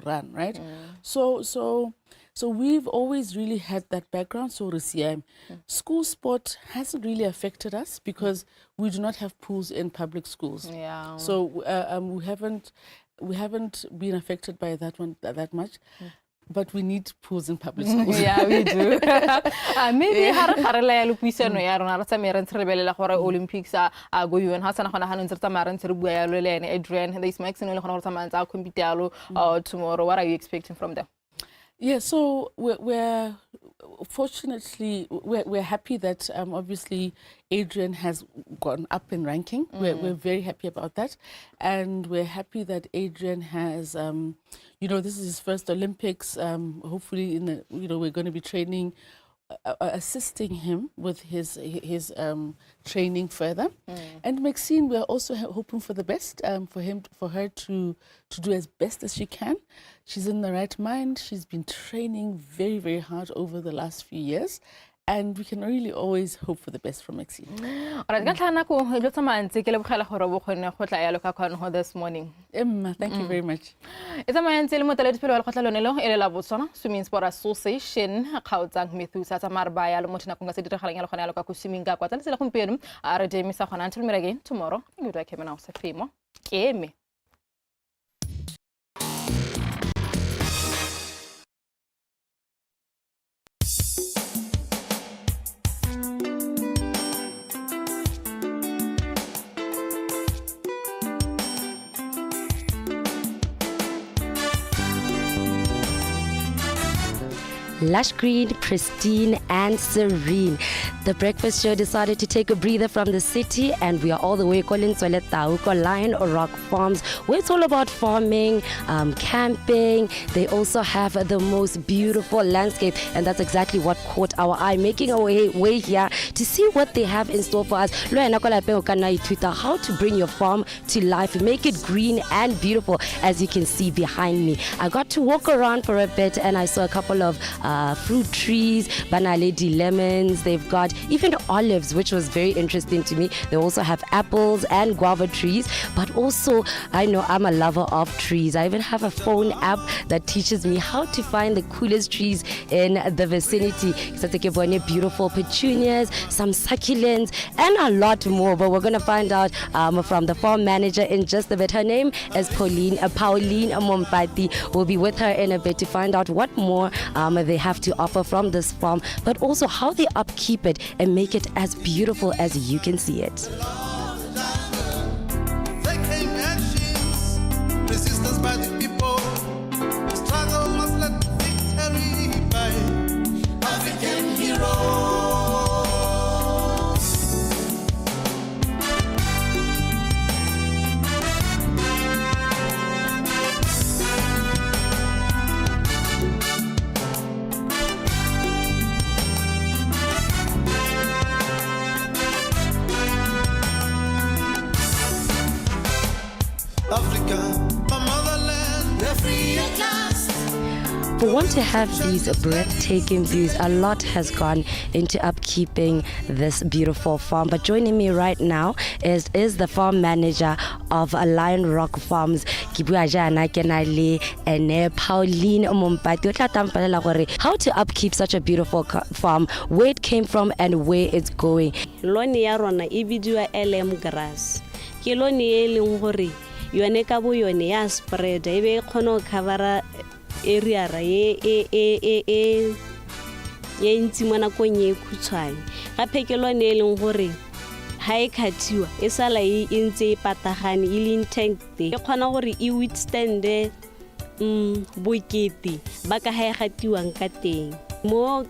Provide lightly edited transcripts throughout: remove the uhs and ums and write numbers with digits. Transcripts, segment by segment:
run, right? So we've always really had that background. So re siame. School sport hasn't really affected us because we do not have pools in public schools. So we haven't been affected by that one that much. But we need pools in public schools. Yeah, we do. Maybe ha re garela ya puisano ya rona, re tsamaye re ntse re lebelela gore Olympics a go yone ha sana gona ha ntse re tsamaya re ntse re bua yalo le ene Adrian, there is Maxine le gona gore tsamaya ntse a compete yalo tomorrow. What are you expecting from them? Yeah, so we're fortunately we're happy that obviously Adrian has gone up in ranking. We're very happy about that, and we're happy that Adrian has, this is his first Olympics. Hopefully, in the you know we're going to be training, assisting him with his training further. And Maxine, we're also hoping for the best for her to do as best as she can. She's in the right mind. She's been training very, very hard over the last few years, and we can really always hope for the best from Maxine. Alright, ka ntlha ya nako e tlo tsamaya ntse ke lebogela gore bo kgonne go tla yalo ka kgone go this morning. Emma, thank you very much. E tsamaya ntse e le moeteledipele wa lekgotla lone leo e le la Botswana Swimming Sport Association, Kgaotsang Matthews, a tsamaya re ba yalo mo dinakong ka se diragalang yalo gone yalo ka ko swimming ka kwa tsa letsela gompieno a re demisa gona. Until we meet again tomorrow, ke kemena go sefemo ke eme. Lush green, pristine, and serene. The Breakfast Show decided to take a breather from the city, and we are all the way ko Lentsweletau, ko Lion Rock Farms, where it's all about farming, camping. They also have the most beautiful landscape, and that's exactly what caught our eye, making our way here to see what they have in store for us. Le wena ko lapeng o ka nna ithuta how to bring your farm to life, make it green and beautiful, as you can see behind me. I got to walk around for a bit, and I saw a couple of fruit trees, ba na le lemons. They've got even olives, which was very interesting to me. They also have apples and guava trees, but also I know I'm a lover of trees. I even have a phone app that teaches me how to find the coolest trees in the vicinity. So ke bone beautiful petunias, some succulents, and a lot more. But we're gonna find out from the farm manager in just a bit. Her name is Pauline Mompati. We'll be with her in a bit to find out what more they have to offer from this farm, but also how they upkeep it and make it as beautiful as you can see it. Taking actions, resistance by the people. Struggle must let victory by African heroes. Africa, my motherland, we're free at last. For one to have these breathtaking views, a lot has gone into upkeeping this beautiful farm. But joining me right now is the farm manager of Lion Rock Farms. Ke bua jaana ke na le ene Pauline Mompati. O tla tla mpalela gore how to upkeep such a beautiful farm, where it came from and where it's going. Lawn ya rona e bidiwa LM grass. Ke lawn e leng gore yone ka bo yone ya spread, e be e kgona go covera area e ntsi mo nakong e khutshwane. Gape ke lawn e leng gore ha e cut-iwa e sala e ntse e patagane, e le intact, e kgona gore e withstande bokete ba ka ha e gatiwang ka teng. Mo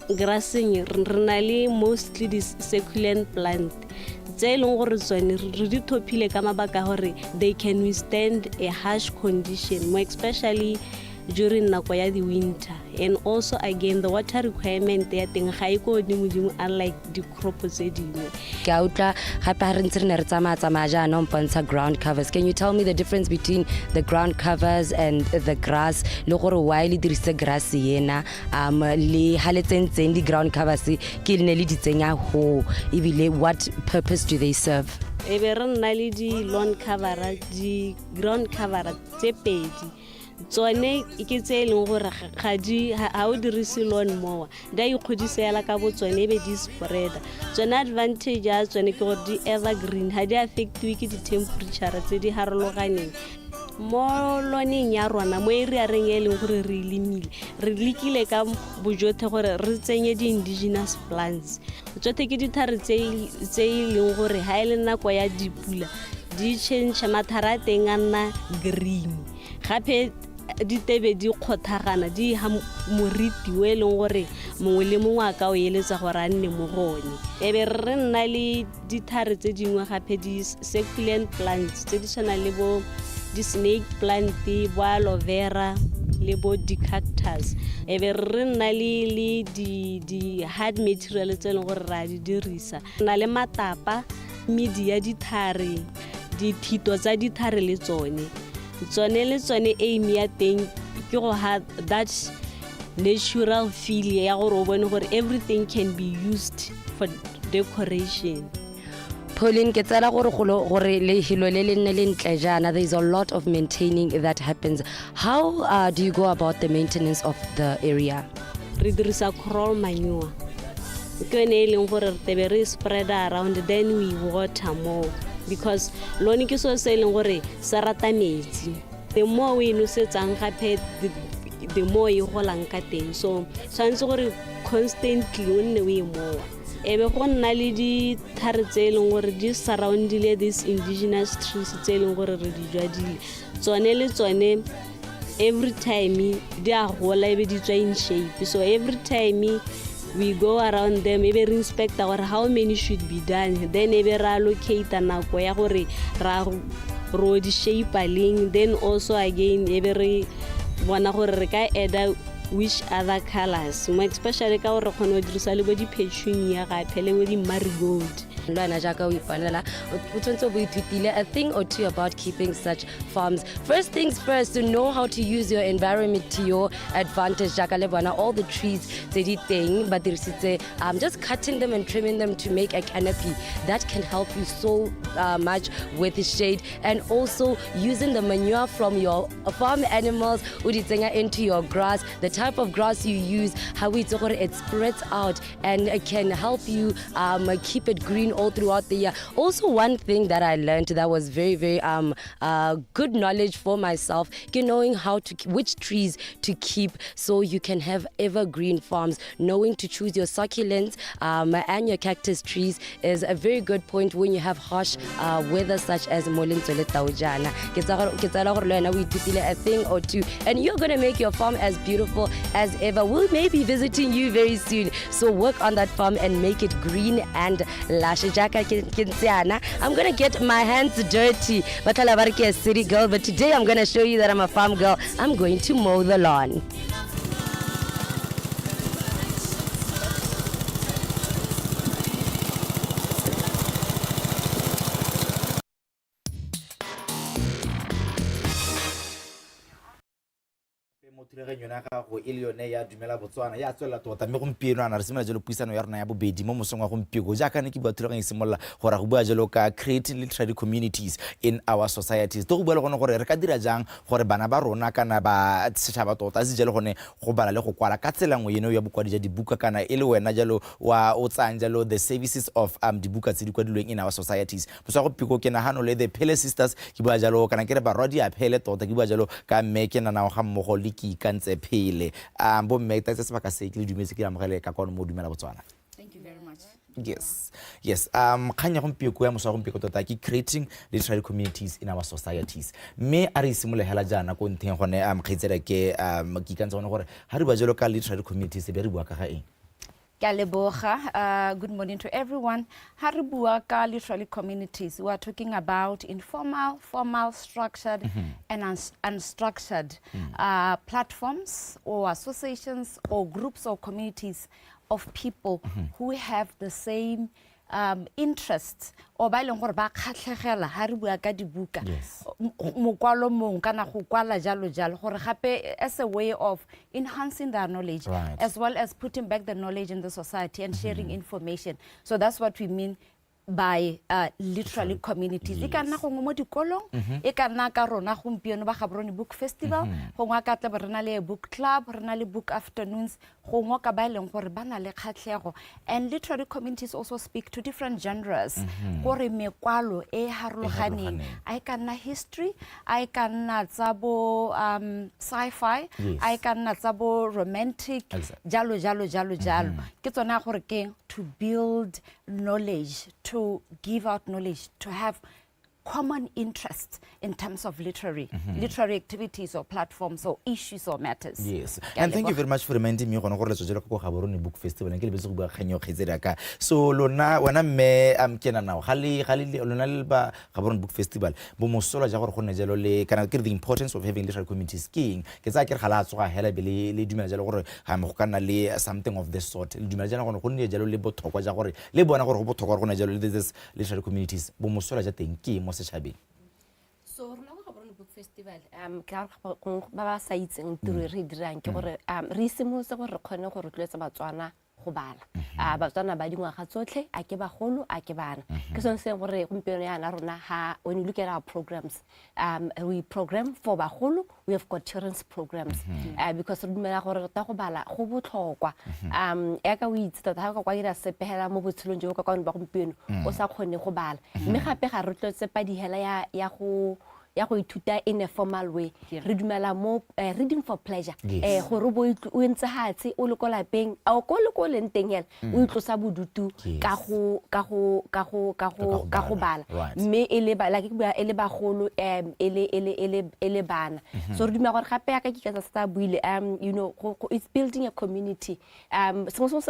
grasseng re na le mostly di-succulent plant tse e leng gore tsone re di thophile ka mabaka a gore they can withstand a harsh condition, more especially during nako ya di-winter. And also again, the water requirement ya teng ga e ko godimo-dimo, unlike di-crop tse dingwe. Ke a utlwa gape ha re ntse re ne re tsamaya-tsamaya jaanong mpontsha ground covers. Can you tell me the difference between the ground covers and the grass, le gore why le dirisitse grass ena, le ha le tsentseng di-ground covers ke le ne le di tsenya ho, ebile what purpose do they serve? E be re nna le di-lawn covera, di-ground covera tse pedi. Tsone ke tse e leng gore ga di ga o dirise lawn mower, di a ikgodisela ka bo tsone e be di spreada. Tsone advantage ya tsone ke gore di evergreen, ga di affectiwe ke di-temperature tse di harologaneng. Mo lawneng ya rona, mo areareng e leng gore re e lemile, re lekile ka bojothe gore re tsenye di-indigenous plants. Tsothe ke dithare tse e leng gore ga e le nako ya dipula di change mathare a teng a nna green, gape di tebe di kgothagana di ha moriti o e leng gore mongwe le mongwe a ka o eletsa gore a nne mo go one. E be re nna le dithare tse dingwe gape, di-succulent plants tse di tshwanang le bo di-snake plant, bo aloe vera le bo di-cactus. E be re nna le di-hard material tse e leng gore re a di dirisa, re na le matapa, medi ya dithare, dithito tsa dithare le tsone. Tsone le tsone aim ya teng ke go ha that natural feel ya gore o bone gore everything can be used for decoration. Pauline, ke tsela gore gore lehelo le le nne le ntle jaana, there is a lot of maintaining that happens. How do you go about the maintenance of the area? Re dirisa crawl manure, ke yone e leng gore re tebe re spread around, then we water more, because lone ke seo se e leng gore se rata metsi. The more o e nosetsang gape, the more e golang ka teng, so tshwanetse gore constantly o nne o e mowa. E be go nna le dithare tse e leng gore di surroundile these indigenous trees tse e leng gore re di jwadile. Tsone le tsone every time di a gola e be di tswa in shape, so every time we go around them e be re inspecta gore how many should be done, then e be re allocata nako ya gore ra ro di shape leng. Then also again e be re bona gore re ka adda which other colors mo, especially ka gore re kgone go dirisa le bo di-petunia gape le bo di-marigold. Le wena jaaka o iponela, o tshwanetse o bo ithutile a thing or two about keeping such farms. First things first, to know how to use your environment to your advantage. Jaaka le bona all the trees tse di teng ba dirisitse, just cutting them and trimming them to make a canopy that can help you so much with shade, and also using the manure from your farm animals o di tsenya into your grass. The type of grass you use, how itse gore it spreads out and it can help you keep it green all throughout the year. Also, one thing that I learned that was very, very good knowledge for myself, ke knowing how to which trees to keep so you can have evergreen farms. Knowing to choose your succulents and your cactus trees is a very good point when you have harsh weather such as mo Lentsweletau jaana. Ke tsaya gore le wena o ithutile a thing or two, and you're going to make your farm as beautiful as ever. We'll may be visiting you very soon, so work on that farm and make it green and lush. Jaaka ke ntse yana, I'm gonna get my hands dirty. Ba tlhola ba re ke a city girl, but today I'm gonna show you that I'm a farm girl. I'm going to mow the lawn. Mo thulaganyong ya gago e le yone ya Dumela Botswana ya tswelela tota, mme gompieno ana re simolola jalo puisano ya rona ya bobedi mo mosong wa gompieko. Jaaka ne ke bua thulaganyo e simolola gore go bua jalo ka creating literary communities in our societies, to go bua le gone gore re ka dira jang gore bana ba rona kana ba setšhaba tota se jalo gone go bala le go kwala ka tsela nngwe eno ya bokwadi ja dibuka, kana e le wena jalo wa o tsayang jalo the services of dibuka tse di kwadilweng in our societies. Moso wa gompieko ke nagano le the Phele Sisters, ke bua jalo kana ke re barwadi a Phele tota, ke bua jalo ka mme ke nanao ga mmogo le ke ikantse Phele. Bomme, tsa sebaka se ke le dumetse, ke amogele ka kwano mo Dumela Botswana. Thank you very much. Yes. Kgang ya gompieko ya moso wa gompieko tota ke creating literary communities in our societies, mme a re isimole hela jaana ko ntheng gone, kgaitsedi ke ikantse gone gore ga re bua jalo ka literary communities, be re bua ka ga eng? Ke a leboga. Good morning to everyone. Ha re bua ka literary communities, we are talking about informal, formal, structured and unstructured platforms or associations or groups or communities of people who have the same interests or ba e leng gore ba kgatlhegela ha re bua ka dibuka, mokwalo mongwe kana go kwala jalo jalo, gore gape as a way of enhancing their knowledge as well as putting back the knowledge in the society and sharing information. So that's what we mean. By literally communities e ka nna gongwe mo dikolong, e ka nna ka rona gompieno ba Gaborone Book Festival, gongwe a ka tla be re na le book club, re na le book afternoons, gongwe ka ba e leng gore ba na le kgatlhego. And literary communities also speak to different genres, gore mekwalo e e harologaneng, a e ka nna history, a e ka nna tsa bo sci-fi, a e ka nna tsa bo romantic, jalo jalo jalo jalo. Ke tsone ya gore ke to build knowledge, to give out knowledge, to have common interest in terms of literary activities or platforms or issues or matters. Yes. Ke a And thank you leboga. very much for reminding me gone gore le tswa jalo ko Gaborone Book Festival. Ke lebetse go bua kgang eo, kgaitsedi ya ka. So lona, wena mme ke nao ga le lona le ba Gaborone Book Festival, bo mosola ja gore go nne jalo le kana ke re the importance of having literary communities ke eng? Ke tsaya ke re ga la tsoga hela be le dumela jalo gore ga go ka nna le something of this sort. Le dumela jalo gore go nne jalo le botlhokwa ja gore le bona gore go botlhokwa gore go nne jalo le this literary communities, bo mosola ja teng ke eng mo setšhabeng? So rona ko Gaborone Book Festival, ke a gore ba ba sa itseng tiro e re e dirang ke gore re simolotse gore re kgone go rotloetsa Batswana go bala, a Batswana ba dingwaga tsotlhe, a ke bagolo, a ke bana. Ke sone se gore gompieno yana rona ha when you look at our programs, we program for bagolo, we have got children's programs, because re dumela gore tota go bala go botlhokwa. Yaka o itse tota ga o ka kwa dira sepe hela mo botshelong jo bo ka kwano ba gompieno o sa kgone go bala. Mme gape ga re rotloetse padi hela ya go ithuta in a formal way. Re dumela mo reading for pleasure, gore o bo o ntse hatshe o le ko lapeng, a o ko le ko leng teng hela, o itlosa bodutu ka go bala. Mme e le ba like ke bua e le bagolo, e le bana. So re dumela gore gape yaka ke ka tsa buile, it's building a community. Sengwe sengwe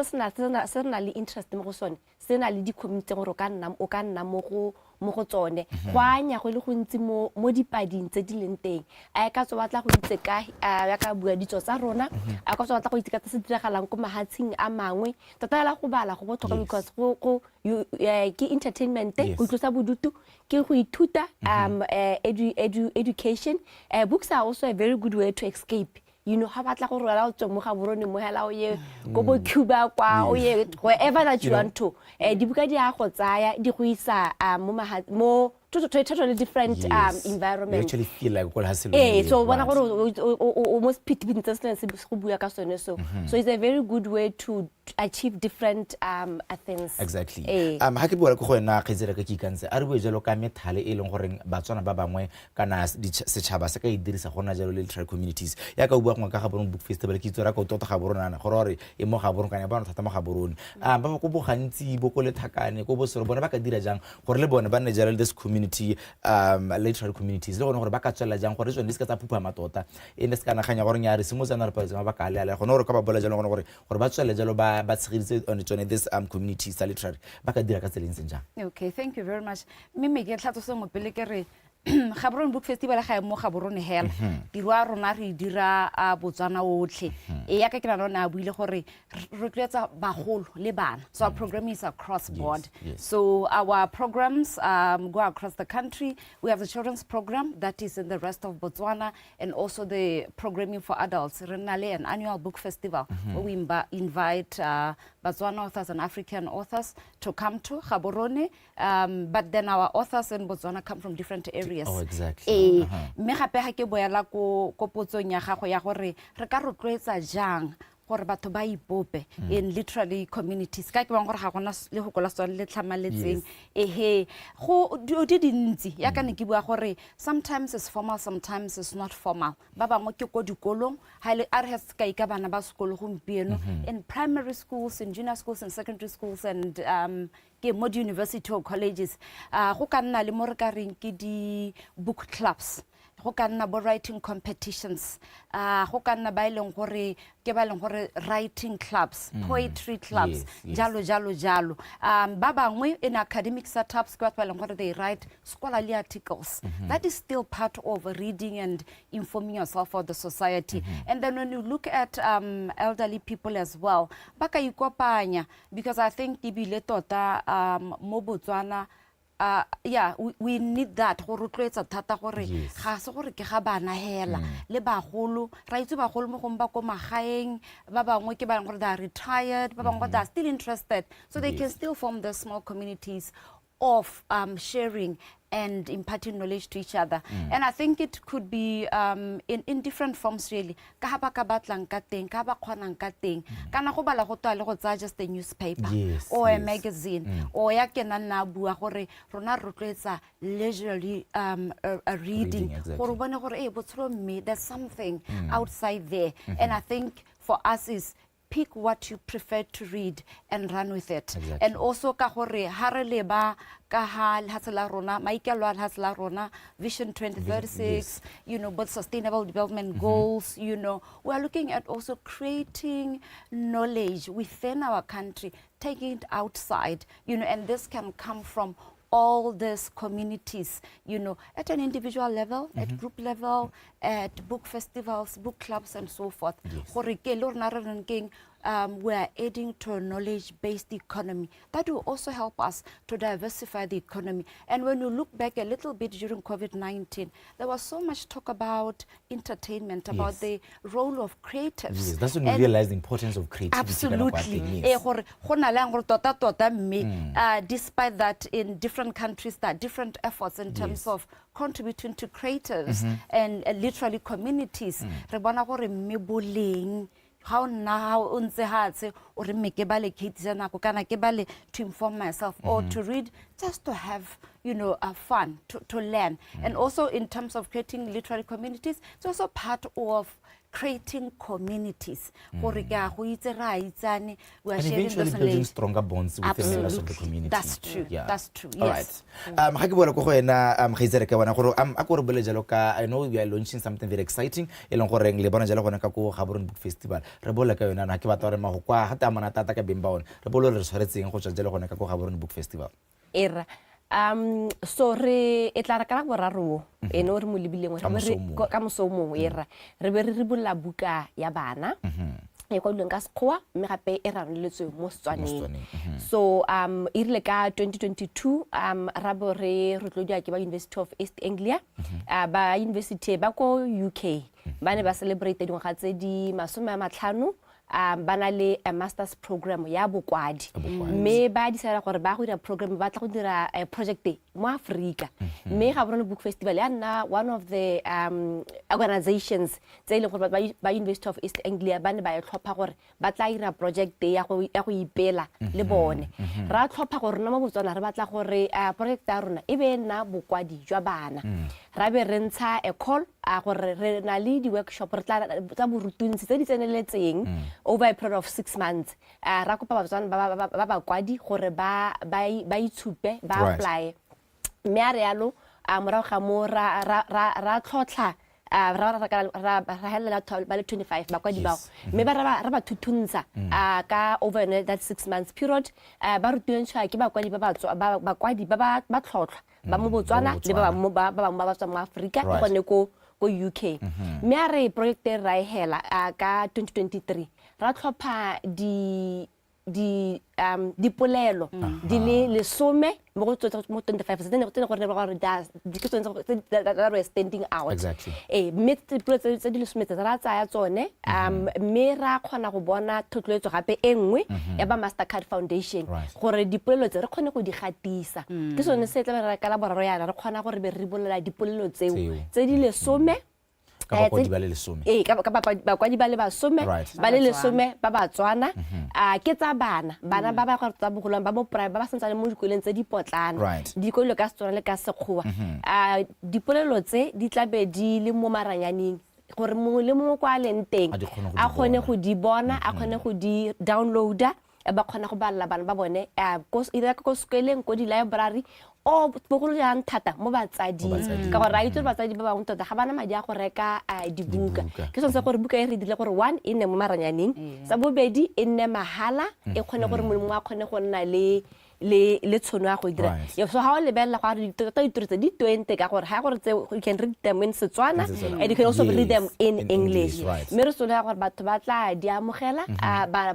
se re na le interest mo go sone se na le di-community gore o ka nna mo go tsone. Go anya go le gontsi mo dipading tse di leng teng. A e ka tswa batla go itse ka ya ka bua ditso tsa rona, a ka tswa batla go itse ka tse se diragalang ko mahatsheng a mangwe. Tota fela go bala go botlhokwa because go ke entertainment, go itlosa bodutu, ke go ithuta, education. Books are also a very good way to escape. Ga batla gore wena o tswe mo Gaborone mo hela o ye ko bo Cuba kwa, o ye wherever that you want to. Dibuka di a go tsaya di go isa mo to a totally different You environment. Actually feel like ko lehatshe Ee, so o bona gore o mo sephithipithing se se se go bua ka sone. So it's a very good way to achieve different things. Exactly. Ee. Ha ke bua ko go wena, kgaitsedi ka ke ikantse, a re bue jalo ka methale e leng goreng Batswana ba bangwe kana setšhaba se ka e dirisa go nna jalo le literary communities. Ya ka o bua gongwe ka Gaborone Book Festival, ke itse gore ka o tota Gaborone ana gore e mo Gaborone kana e bona thata mo Gaborone, ba ba ko bo gantsi bo ko Lethakane, ko bosero, bone ba ka dira jang gore le bone ba nne jalo le this community, literary communities, le gone gore ba ka tswelela jang gore tsone di se ka tsa phuphama tota, e ne se ka naganya gore nya re simotse ana re paletse mabaka a le a le gone gore ka ba bola jalo gone gore ba tswelele jalo ba tshegeditse one tsone this communities tsa literary, ba ka dira ka tsela e ntseng jang? Okay, thank you very much. Mme ke tlhatso sengwe pele ke re Gaborone Book Festival ga e mo Gaborone hela. Tiro ya rona re e dira a Botswana otlhe. E yaka ke nana o ne a buile gore re rotloetsa bagolo le bana. So our program is across board. So our programs go across the country. We have the children's program that is in the rest of Botswana and also the programming for adults. Re na le an annual book festival where we invite Botswana authors and African authors to come to Gaborone. But then our authors in Botswana come from different areas. Oh, exactly. Ee, mme gape ga ke boela ko potsong ya gago ya gore re ka rotloetsa jang gore batho ba ipope in literary communities, ka ke bang gore ga gona lefoko la Setswana le tlhamaletseng. Ehe, go dilo di dintsi yaka ne ke bua gore sometimes it's formal, sometimes it's not formal. Ba bangwe ke ko dikolong, ga e le a re sekai ka bana ba sekolo gompieno in primary schools, in junior schools, in secondary schools and ke mo di-university or colleges. Go ka nna le mo re ka reng ke di-book clubs, go ka nna bo writing competitions, go ka nna ba e leng gore ke ba e leng gore writing clubs, poetry clubs, jalo jalo jalo. Ba bangwe in academic setups ke batho ba e leng gore they write scholarly articles. That is still part of reading and informing yourself of the society. And then when you look at elderly people as well, ba ka ikopanya, because I think ebile tota mo Botswana, yeah, we need that go rotloetsa thata gore ga se gore ke ga bana hela, le bagolo. Ra itse bagolo mo gongwe ba ko magaeng, ba bangwe ke ba leng gore they are retired, ba bangwe they are still interested, so they can still form the small communities. of sharing and imparting knowledge to each other. And I think it could be in different forms really. Ka ha ba ka batlang ka teng, ka ha ba kgonang ka teng. Kana go bala go toa le go tsaya just a newspaper or a magazine or ya ke nna nna bua gore rona re rotloetsa leisurely reading. Reading, exactly. Gore o bone gore eh botshelo mme there's something outside there. And I think for us is pick what you prefer to read and run with it. And also ka gore ha re leba ka ha lehatshe la rona, maikaelelo a lehatshe la rona, Vision 2036, both sustainable development goals, we are looking at also creating knowledge within our country, taking it outside, and this can come from all these communities, at an individual level, at group level, at book festivals, book clubs, and so forth. Gore ke le rona re reng keng, we are adding to a knowledge-based economy. That will also help us to diversify the economy. And when you look back a little bit during COVID-19, there was so much talk about entertainment, about the role of creatives. Yes, that's when you And realize the importance of creativity ka nako ya Absolutely. teng, Eh, yes. gore go na le yang gore tota-tota mme, despite that in different countries there are different efforts in terms of contributing to creatives and literally communities. Re bona gore mme boleng ga o nna ga o ntse hatshe o re mme ke bale ke itse nako kana ke bale to inform myself or to read just to have fun to learn. And also in terms of creating literary communities, it's also part of creating communities gore ke a go itse re a itsane, we are And sharing eventually this building knowledge. stronger bonds with the members of the Absolutely. community. That's true. That's true. All Yes. right. Ga ke boela ko go wena ga itse re ka bona gore a ko re bole jalo ka, I know we are launching something very exciting e leng goreng le bona jalo gona ka ko Gaborone Book Festival. Re bole ka yona na ke batla gore mago kwa ga ta mana tata ka beng ba one. Re bole re tshwaretseng go tswa jalo gona ka ko Gaborone Book Festival. Era so re e tla re ka la boraro o ene o re mo lebileng Ka re be moso o mongwe. Ka moso o mongwe era re be re ribolla buka ya bana e kwadilweng ka Sekgowa mme gape e ranoletswe mo Setswaneng. Setswaneng, So e rile ka 2022 ra bo re rotloediwa ke ba University of East Anglia, ba university ba ko UK ba ne ba celebrate dingwaga tse di 50 ba na le a masters program ya bokwadi. Ya bokwadi. Mme ba decide gore ba go dira program, ba tla go dira project e mo Aforika, mme Gaborone Book Festival ya nna one of the organizations tse e leng gore ba University of East Anglia ba ne ba e tlhopha gore ba tla dira project ya go ipela le bone. Ra tlhopha gore rona mo Botswana re batla gore project ya rona e be e nna bokwadi jwa bana. Ra be re ntsha a call a gore re na le di-workshop re tla tsa borutuntshi tse di tseneletseng over a period of 6 months. Ra kopa Batswana ba bakwadi gore ba itshupe, ba apply, mme a re yalo a morago ga mo ra tlhotlha ra helela ba le 25 bakwadi bao, mme ba ra ba thuthuntsha ka over yone that 6 months period, ba rutantshwa ke bakwadi ba tlhotlhwa ba mo Botswana le ba bangwe ba bangwe ba ba tswang mo Aforika le gone ko UK. Mme a re project e ra e hela ka 2023 ra tlhopha di di um dipolelo di le 10 mo go mo 25 tse ne gore ke tsone tse that were standing out. Ee, mme dipolelo tse di 10 tse ra tsaya tsone mme ra kgona go bona thotloetso gape e nngwe ya ba Mastercard Foundation gore dipolelo tse re kgone go di gatisa. Ke sone se tla be re ka la boraro yana re kgona gore be re ribolola dipolelo tseo Tseo. tse di 10. Ka bakwadi ba le 10. Ee, ka bakwadi ba le 10 ba le 10 ba Batswana. A ke tsa bana, bana ba ba gore tsa bogolwane ba mo ba ba santsane mo dikoleng tse di potlana. Dikolo ka Setswana le ka Sekgowa. A dipolelo tse di tla be di le mo maranyaneng gore mongwe le mongwe kwa a leng teng A di kgone go a di kgone bona. Go di bona, a kgone go di downloada, ba kgona go balela bana ba bone either ko sekoleng, ko di-library o bogolo jang thata mo batsading, Batsading. ka gore ra itse gore batsadi ba bangwe tota ga bana madi a go reka dibuka. Dibuka. Ke sone se gore buka e re dirile gore one e nne mo maranyaneng, sa bobedi e nne mahala, e kgone gore mongwe a kgone go nna le tshono ya go e dira. Yeah, so ga o lebelela gore tota ditiro tse di 20 ka gore ga gore tse you can read them in Setswana In Setswana. and you can also read them in in English. English, right. Mme re solofela gore batho ba tla di amogela,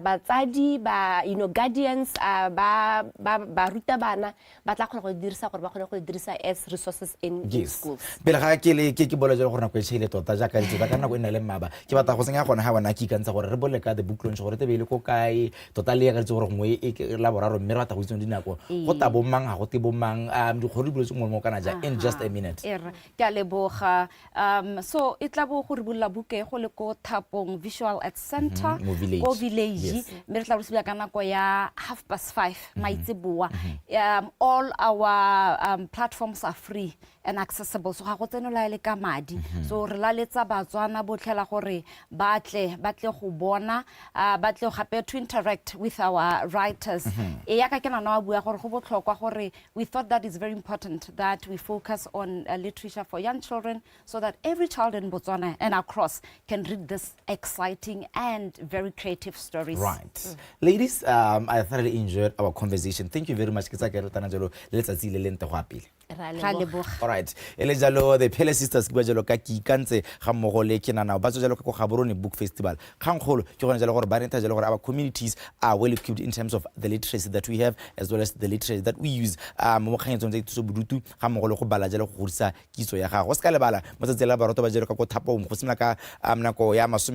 batsadi ba guardians, ba baruta bana ba tla kgona go di dirisa gore ba kgone go di dirisa as resources in schools. Pele ga ke le ke bola jalo gore nako e tšheile tota jaaka ditso ka nako e na le mmaba, ke batla go senya gone ga bona ke ikantsha gore re bole ka the book launch gore tebe e le ko kae tota le ya ka ditse gore gongwe e ke la boraro, mme re batla go itse dinako. Dinako go ta bomang, ga go te bomang, dikgoro di buletswe mongwe kana ja, in just a minute. Er, ke a leboga. So e tla bo go ribolola buke go le ko Thapong Visual Arts Center, mo village. Ko village. Mme re tla bo simolola ka nako ya 5:30 maitseboa. All our platforms are free and accessible, so ga go tsene la le ka madi. So re laletsa Batswana botlhela gore ba tle go bona, ba tle gape to interact with our writers. E yaka ke nana wa bua gore go botlhokwa gore we thought that is very important that we focus on literature for young children so that every child in Botswana and across can read this exciting and very creative stories. Right. Ladies, I thoroughly enjoyed our conversation. Thank you very much. Ke tsa ke ratana jalo le letsatsi le le nte go a pele. Ra Ra leboga. leboga. Alright, e le jalo the Phele Sisters, ke bua jalo ka ke ikantse ga mmogo le ke nana ba tswa jalo ka ko Gaborone Book Festival. Kgangkgolo ke gone jalo gore ba renta jalo gore our communities are well equipped in terms of the literacy that we have as well as the literacy that we use mo kganyetsong tsa ithuso bodutu ga mmogo le go bala jalo go godisa kitso ya gago. O se ka lebala mo tsatsi la baroto ba jalo ka ko Thapong go simolola ka nako ya 30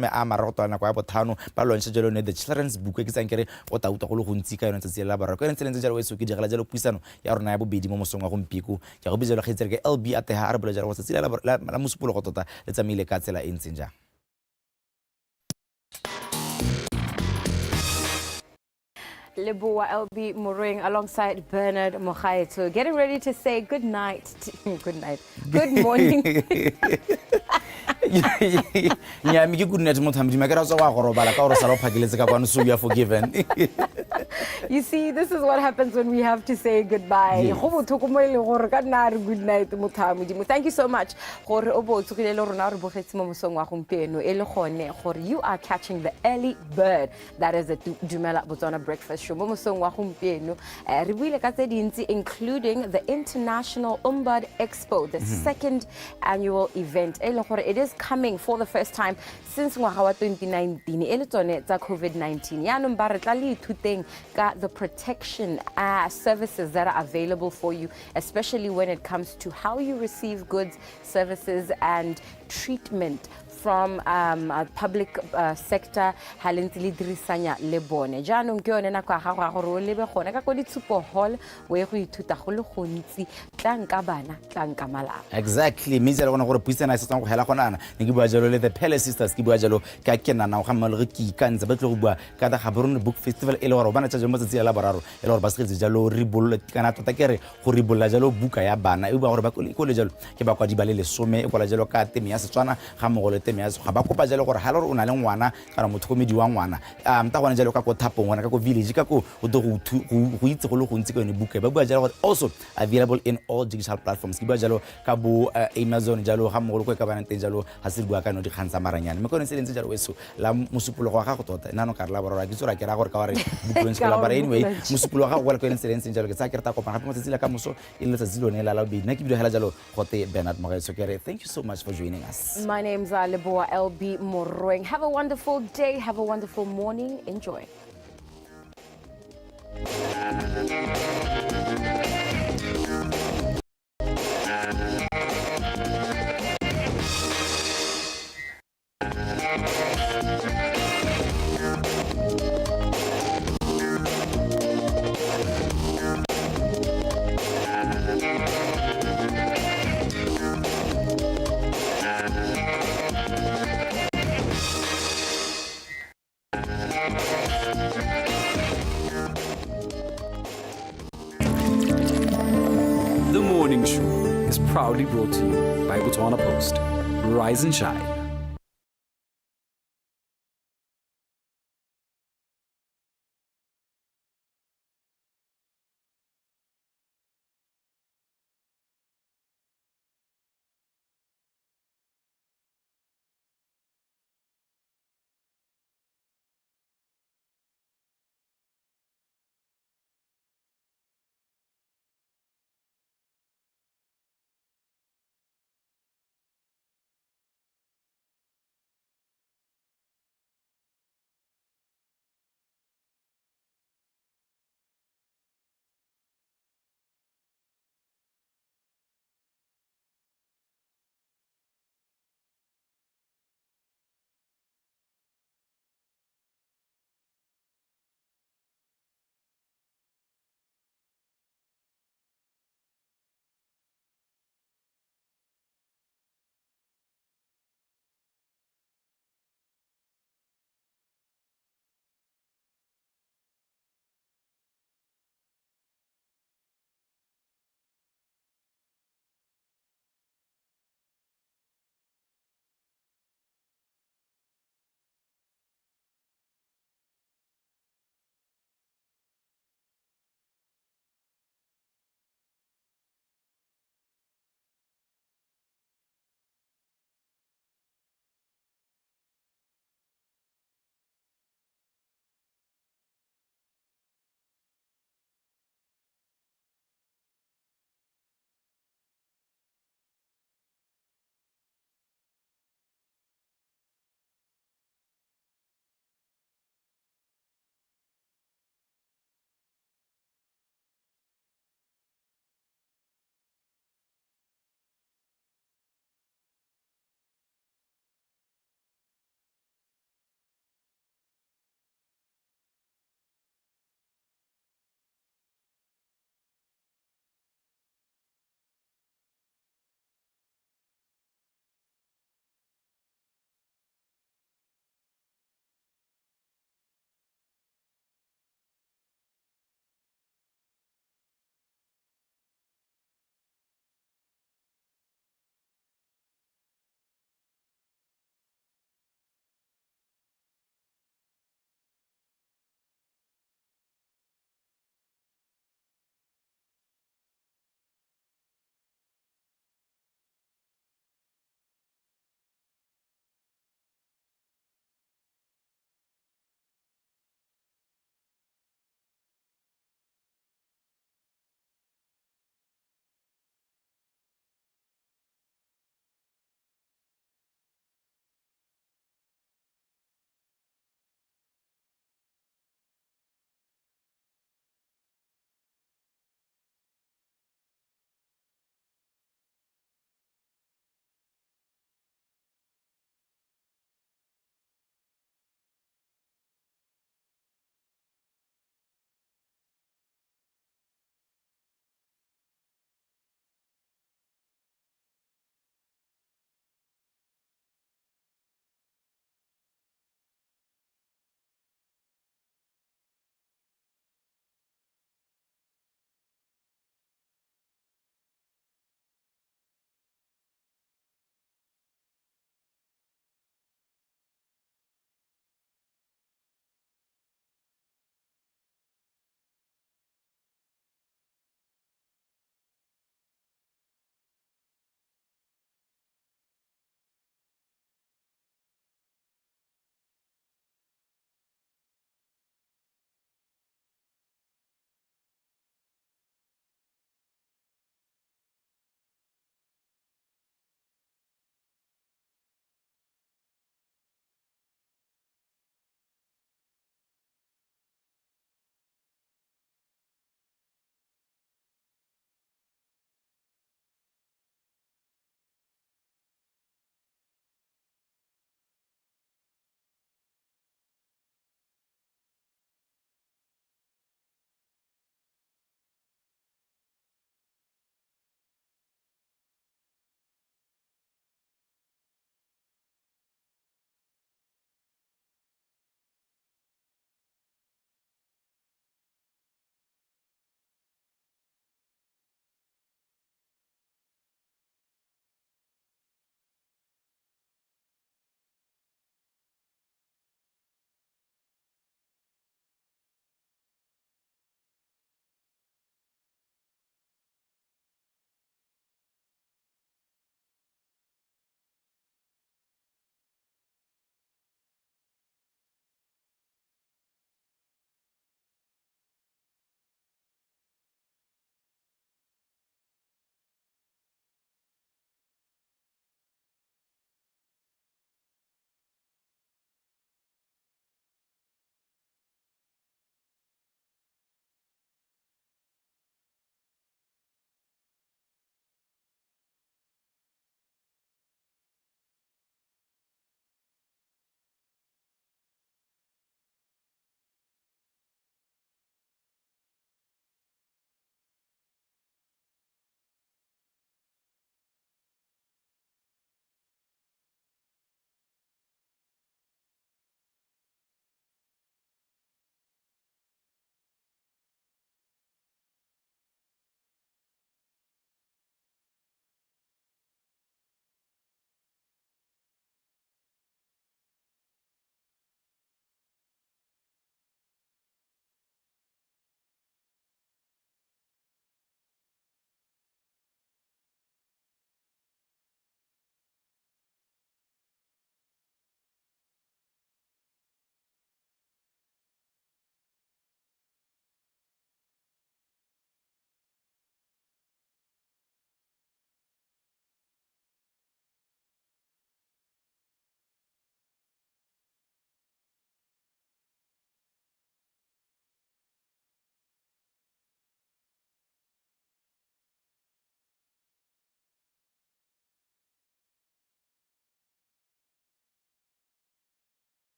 go nako ya 5 ba launch jalo ne the children's book e ke tsang kere o ta utlwa go le gontsi ka yone tsatsi la boraro. Ka yone tsela e ntse jalo weso ke digela jalo puisano ya rona ya bobedi mo mosong wa gompieko. Ke a go bitsa jalo kgaitsedi ke LB Ateha a re bolela jalo go tsatsi la Mosupologo tota le tsamaile ka tsela e ntseng jang. Leboa LB Moroeng alongside Bernard Mogaetso, getting ready to say good night, good night, good morning. Nyame ke good night motho a Modimo ke ra tswa wa go robala ka gore sala o phakeletse ka kwano, so you are forgiven. You see, this is what happens when we have to say goodbye. Yes. Go botlhoko mo e leng gore ka nna a re good night motho a Modimo. Thank you so much gore o bo o tsogile le rona, re bogetse mo mosong wa gompieno e le gone gore you are catching the early bird. That is the Dumela Botswana Breakfast Show. Mo mosong wa gompieno re buile ka tse dintsi, including the International Ombud Expo, the second annual event e leng gore it is coming for the first time since ngwaga wa 2019 e le tsone tsa COVID-19. Yaanong ba re tla le ithuteng ka the protection services that are available for you, especially when it comes to how you receive goods, services and treatment from public sector ha le ntse le dirisanya le bone. Jaanong ke yone nako ya gago ya gore o lebe gone ka ko Ditshupo Hall o ye go ithuta go le gontsi. Tlang ka bana, tlang ka malapa. Exactly, mme jalo gona gore puisano e setsang go hela gona ana ne ke bua jalo le the Pele Sisters, ke bua jalo ka ke nana ga mmogo le ke ikantse ba tle go bua ka the Gaborone Book Festival e le gore ba na tsa jalo mo tsatsi la boraro e le gore ba segetse jalo ribollo kana tota ke re go ribolola jalo buka ya bana e bua gore ba kole jalo ke bakwadi ba le 10 e kwala jalo ka teme ya Setswana ga mmogo le teme ya Sekgwa. Ba kopa jalo gore ga le gore o na le ngwana kana motlhokomedi wa ngwana ta gone jalo ka ko Thapong gona ka ko village ka ko o tlo go itse go le gontsi ka yone buka. Ba bua jalo gore also available in all digital platforms, ke bua jalo ka bo Amazon jalo ga mmogo le ko e ka banang teng jalo ga se re bua ka no dikgang tsa maranyane. Mme ke yone se le ntse jalo weso la Mosupologo wa gago tota nna no ka re la boraro a ke itse gore a ke raya gore ka gore book launch ke la Ka bara gore anyway book launch. Mosupologo wa gago kwa le ko yone tsela e ntseng jalo ke tsaya ke re ta kopana gape mo tsatsi la ka moso e le letsatsi lone la Labobedi. Nna ke bidio hela jalo gote Bernard Mogaetso, ke re thank you so much for joining us. My name's Leboa LB Moroeng. Have a wonderful day. Have a wonderful morning. Enjoy. The Morning Show is proudly brought to you by Botswana Post. Rise and shine.